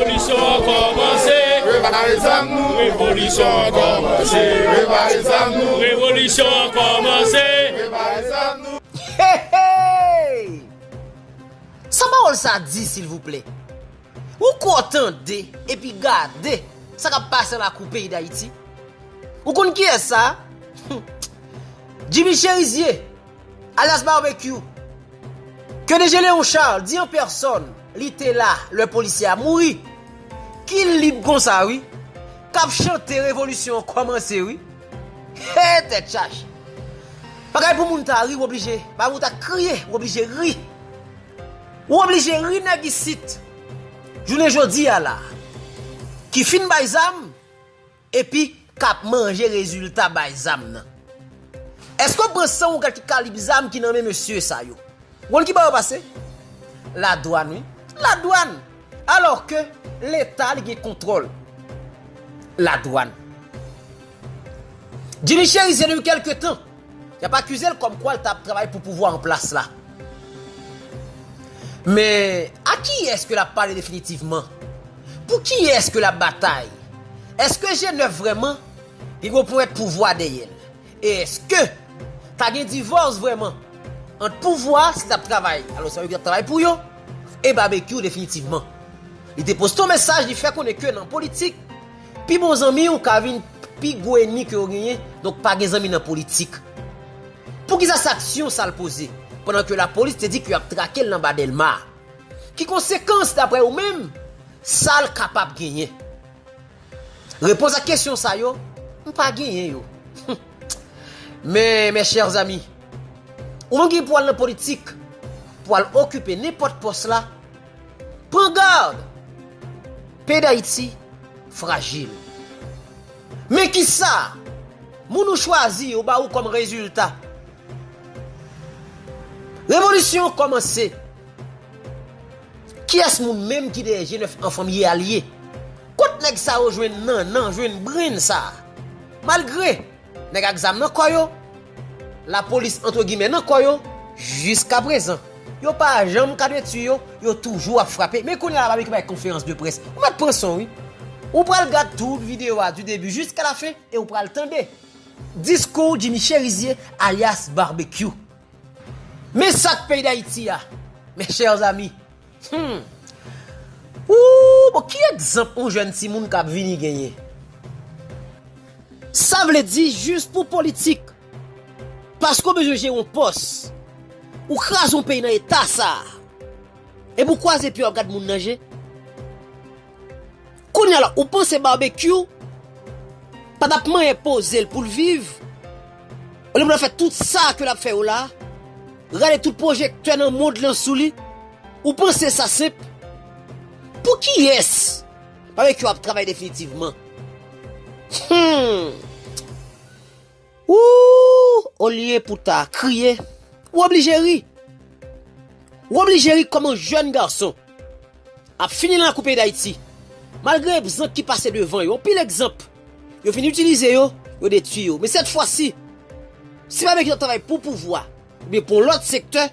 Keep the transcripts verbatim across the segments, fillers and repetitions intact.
Revolisyon an kòmanse. Prepare zam nou. Revolisyon an kòmanse. Prepare zam nou. Revolisyon an kòmanse. Prepare zam nou. Hey, hey! Sa pawòl sa di, silvouplè? Ou ko tande epi gade sa k ap pase nan lakou peyi Dayiti? Ou konn kiyès sa? Jimmy Chérizier, alyas Barbecue, ke D G Léon Charles di an pèsòn, li te la lè polisye a mouri, ki lib konsa, wi, k ap chante revolisyon an kòmanse, wi. He, tèt chaje! Bagay pou moun ta ri, w oblije, bagay pou ta kriye, w oblije ri. W oblije ri nèg isit, jounen jodi a la, ki fin bay zam, epi k ap manje rezilta bay zam nan. Èske w pran san w gad ki kalib zam ki nan men mesye sa yo? W konn ki bò yo pase? Ladwàn, wi. Ladwàn! Alò ke Leta li gen kontwòl ladwàn. Jimmy Chérizier depi kèlke tan, y ap akize l kòmkwa l t ap travay pou pouvwa an plas la. Men, a kiyès ke l ap pale definitivman? Pou kiyès ke l ap batay? Èske G nèf vrèman li gen ponyèt pouvwa dèyè l? E èske ta gen divòs vrèman ant pouvwa, si t ap travay, alò sa yo ki t ap travay pou yo, e Barbecue definitivman? Li te poste yon mesaj, li fè konnen ke nan politik, pi bon zanmi w ka vin pi gwo ènmi ke w genyen, donk pa gen zanmi nan politik. Poukisa se aksyon sa l poze, pandan ke lapolis te di ke y ap trake l nan ba Dèlma? Ki konsekans, daprè ou menm, sa l kapab genyen? Repons a kesyon sa yo, m pa genyen yo. Men, mes chers amis, ou menm ki pou al nan politik, pou al okipe nenpòt pòs la, pran gad! Peyi Dayiti frajil. Men kisa moun ou chwazi yo ba ou kòm rezilta? Revolisyon kòmanse. Kiyès moun menm ki dèyè G nèf an fanm ye a l ye? Kot nèg sa yo jwenn nannan, jwenn brenn sa? Malgre nèg ak zam nan kò yo, lapolis, antre gimè, nan kò yo, jiskaprezan, yo pa janm ka detwi yo, yo toujou ap frape. Men kounye a la, Barbecue bay konferans de près. Ou mèt pran son, wi. Ou pral gad tout videyo a, du début jusqu'à la fin, e ou pral tande diskou Jimmy Chérizier, alyas Barbecue. Men sa k peyi Dayiti a, mes chers amis. Hmm. Ooh, bon, ki egzanp yon jèn timoun k ap vini genyen? Sa vle di jis pou politik. Paske w bezwen jere yon pòs. Ou kraze yon peyi nan eta sa. Epi w kwaze pye w ap gad moun nan je. Kounye a la, ou panse Barbecue pa t ap manyen poze l pou l viv? Olye pou l ap fè tout sa ke l ap fè yo la, rale tout pwojektè nan mond lan sou li, ou panse sa senp? Pou kiyès Barbecue ap travay definitivman? Hmm. Ooh, olye pou ta kriye, ou oblije ri. Ou oblije ri kòm yon jèn gason ap fini nan lakou peyi Dayiti. Malgre egzanp ki pase devan yo, anpil egzanp, yo fin itilize yo, yo detwi yo. Men sèt fwa si, si Barbecue t ap travay pou pouvwa, oubyen pou yon lòt sektè,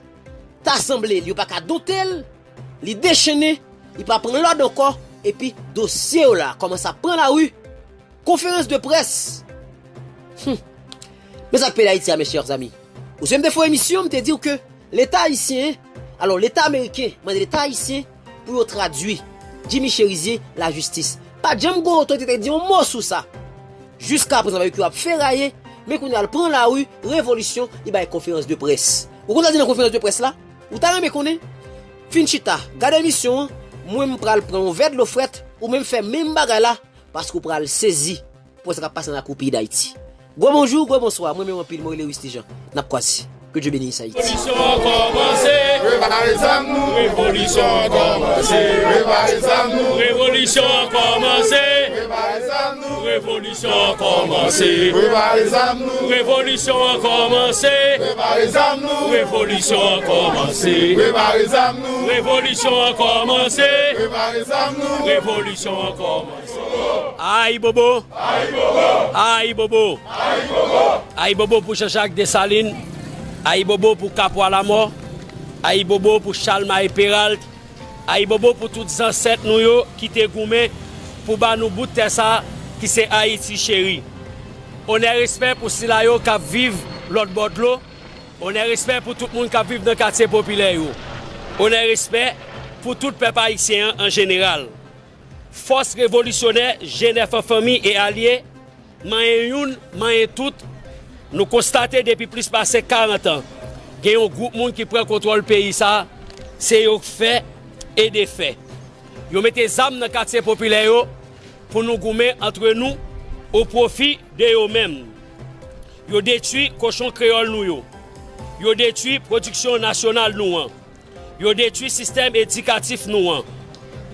ta sanble li yo pa ka dote l, li dechennen, li pa pran lòd ankò, epi dosye yo la kòmanse ap pran lari. Konferans de près. Hmm. Men sa k peyi Dayiti a, mes chers amis. Ou se m te fè yon emisyon, m te di w ke Leta ayisyen, alò Leta ameriken mande Leta ayisyen pou yo tradui Jimmy Chérizier lajistis. Pa t janm gen otorite ki te di yon mo sou sa. Jiskaprezan, Barbecue ap feraye, men kounye a l pran lari, revolisyon, li bay konferans de près. Ou konn sa l di nan konferans de près la? Ou ta renmen konnen? Fin chita, gade emisyon an, mwen m pral pran yon vè dlo frèt, ou menm fè menm bagay la, paske w pral sezi pou wè sa k ap pase nan lakou peyi Dayiti. Gwo bonjou, gwo bonswa, mwen renmen w anpil, mwen rele Wisly Jean. N ap kwaze. Que Dieu bénisse Haïti. Revolisyon an kòmanse. Prepare zam nou. Revolisyon an kòmanse. Prepare zam nou. Revolisyon an kòmanse. Prepare zam nou. Revolisyon an kòmanse. Prepare zam nou. Revolisyon an kòmanse. Prepare zam nou. Revolisyon an kòmanse. Prepare zam nou. Revolisyon an kòmanse. Prepare zam nou. Revolisyon an kòmanse. Ayibobo! Ayibobo! Ayibobo! Ayibobo pou Jean Jacques Dessalines! Ayibobo pou Kapwa Lamò! Ayibobo pou Chalmaye Peralt! Ayibobo pou tout zansèt nou yo ki te goumen pou ba nou bout tè sa ki se Ayiti cheri. Onè respè pou sila yo k ap viv lòt bò dlo. Onè respè pou tout moun k ap viv nan katye popilè yo. Onè respè pou tout pèp ayisyen an an jeneral. Fòs revolisyonè G nèf an fanmi e alye, manyen youn, manyen tout, nou konstate depi plis pase karant an, gen yon gwoup moun ki pran kontwòl peyi sa a, se yo k fè e defè. Yo mete zam nan katye popilè yo pou nou goumen antre nou o pwofi de yo menm. Yo detwi kochon kreyòl nou yo. Yo detwi pwodiksyon nasyonal nou an. Yo detwi sistèm edikatif nou an.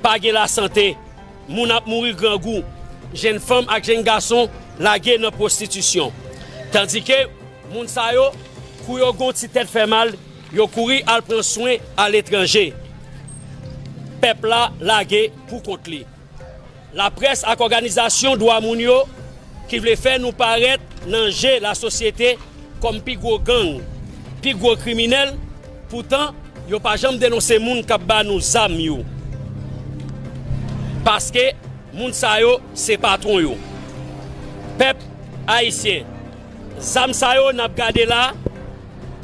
Pa gen lasante. Moun ap mouri grangou. Jenn fanm ak jenn gason lage nan pwostitisyon. Tandike moun sa yo, kou yo gon ti tèt fè mal, yo kouri al pran swen aletranje. Pèp la lage pou kont li. Laprès ak òganizasyon dwa moun yo ki vle fè nou parèt nan je lasosyete kòm pi gwo gang, pi gwo kriminèl, poutan yo pa janm denonse moun k ap ba nou zam yo. Paske moun sa yo se patwon yo. Pèp ayisyen, zam sa yo n ap gade la,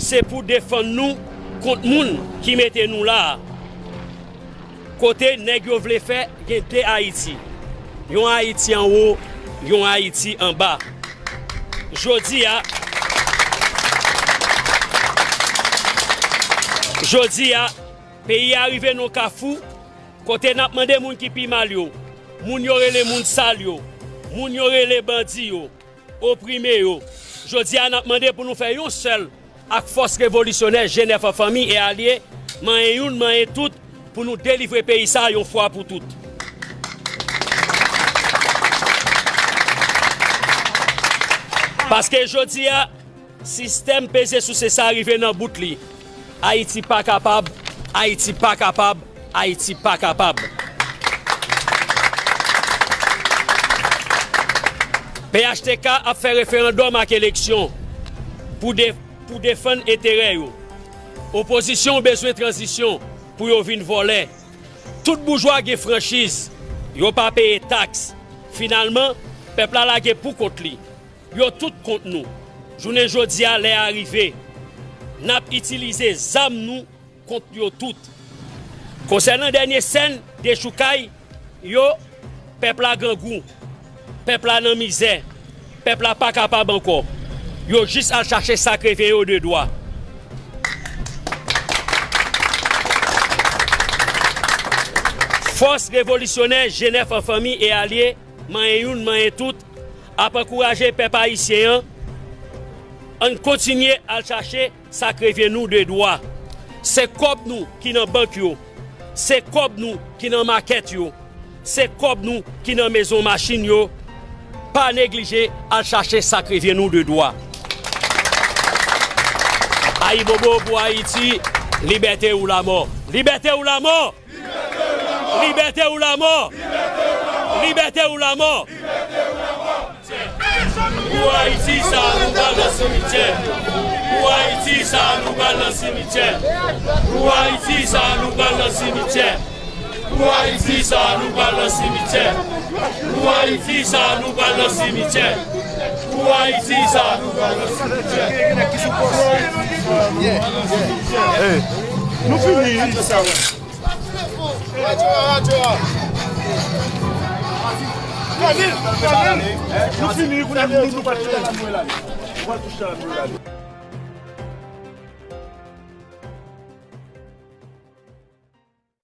se pou defann nou kont moun ki mete nou la a. Kote nèg yo vle fè gen de Ayiti. Yon Ayiti anwo, yon Ayiti anba. Jodi a, jodi a, peyi a rive nan kafou kote n ap mande moun ki pi mal yo, moun yo rele moun sal yo, moun yo rele bandi yo, oprime yo. Jodi a, n ap mande pou nou fè yon sèl ak fòs revolisyonè G nèf an fanmi e alye, manyen youn, manyen tout, pou nou delivre peyi sa a yon fwa pou tout. Paske jodi a, sistèm peze souse sa a rive nan bout li. Ayiti pa kapab, Ayiti pa kapab, Ayiti pa kapab. P H T K ap fè referandòm ak eleksyon pou de, pou defann enterè yo. Opozisyon bezwen tranzisyon pou yo vin vòlè. Tout boujwa gen franchiz, yo pa peye taks. Finalman, pèp la lage pou kont li. Yo tout kont nou. Jounen jodi a, lè a rive. N ap itilize zam nou kont yo tout. Konsènan dènye sèn dechoukay yo, pèp la grangou, pèp la nan mizè, pèp la pa kapab ankò. Yo jis al chache sa k revyen yo de dwa. Fòs revolisyonè G nèf an fanmi e alye, manyen youn, manyen tout, ap ankouraje pèp ayisyen an, ann kontinye al chache sa k revyen nou de dwa. Se kòb nou ki nan bank yo. Se kòb nou ki nan makèt yo. Se kòb nou ki nan mezon machin yo. Pa neglije al chache sa k revyen nou de dwa. Ayibobo pou Ayiti, libète ou lamò. Libète ou lamò! Libète ou lamò! Libète ou lamò! Pou Ayiti sa a nou pral nan simityè. Pou Ayiti sa a nou pral nan simityè. Pou Ayiti sa a nou pral nan simityè. Pou Ayiti sa a nou pral nan simityè. Pou Ayiti sa a nou pral nan simityè. Pou Ayiti sa a nou pral nan simityè. Hey, nou fini. Nou fini, kounye a nou, nou pa touche la. Nou pa touche la.